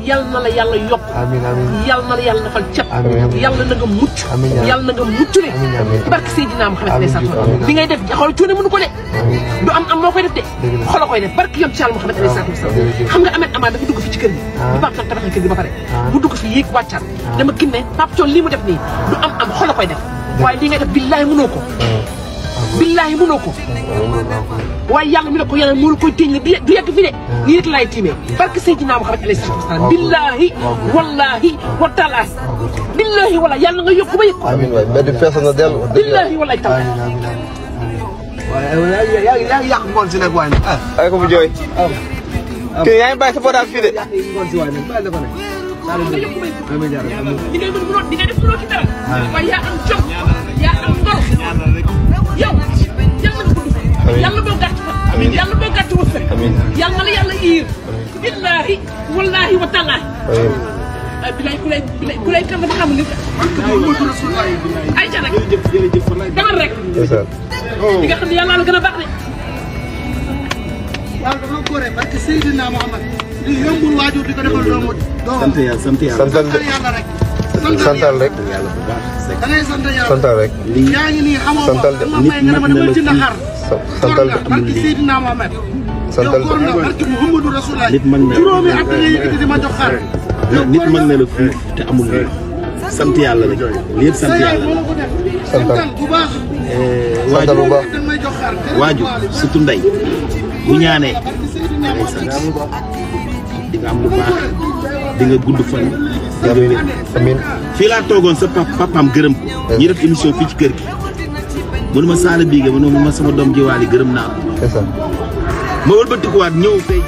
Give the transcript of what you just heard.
yal na la yàlla yokk yal na la yàlla defal cat yàlla na nga mucc yàlla na nga muccule barke Seydina Muhammad bi ngay def xool cuune mënu ko de du am moo koy def de xolo koy def barke yom ci yàlla Muhammad alayhi salaatu wasalaam xam nga Ahmed Amar dafa dugg fi ci kër gi bu baax nag tabaxee kër gi ba pare bu dugg fi yéeg wàccaat dama ginne Pape Thione lii mu def nii du am xolo koy def waaye li ngay def billaahi mënoo ko billaahi mënoo ko waaye yàlla mi ne ko yàlla moo la koy téñ la du yegg fi de nii rek laay tiimee barke Seydina Muhammad alayhi salaatu wasalaam billaahi wallaahi wa taala billaahi wallaahi yàlla nga yokk ba yëg ko amiin waay mbedd fees na dellu billaahi wallaahi taala waaye yaa ngi yàq ngoon si nag waay ay ko bu jooy kii yaa ngi bàyyi sa portable fii de ngoon si waay nag bàyyi la ko ne di ngay mënoo di ngay def mënoo ci dara waaye yaa am jom yaa am ngor yow yàlla boo gàtt fa yàlla boo gàtt wërsëg yàlla la yàlla iir billaahi wallaahi wa taalaa bilaay ku lay kan dafa xamul nit ay ca rek demal rek di nga xam ne yàlla la gën a baax de waaw dafa góore parce que Seydina Muhammad li yombul waajur di ko defal doomu sant yàlla sant yàlla yàlla rek santal rek yàlla bu baax da ngay sant yàlla santal rek yaa ngi nii xamoo santal de ma may nga dama demal ci naxar santal de barke Seydina Muhammad santal yow góor nga barke Muhammadu Rasulullah nit mën na juróomi at nga yëkkati di ma jox xar nit mën na la fuuf te amul lii sant yàlla rek lii yëpp sant yàlla santal bu baax santal bu baax may jox xar waajur surtout ndey bu ñaanee ngay sant di nga am lu baax di nga gudd fan di nga wér amiin fii laa toogoon sa papaam gërëm ko ñi def émission fii ci kër gi mënu ma saala biige mënu ma sama doom ji waali gërëm naa ko c'est ça ma wëlbatikuwaat ñëw tey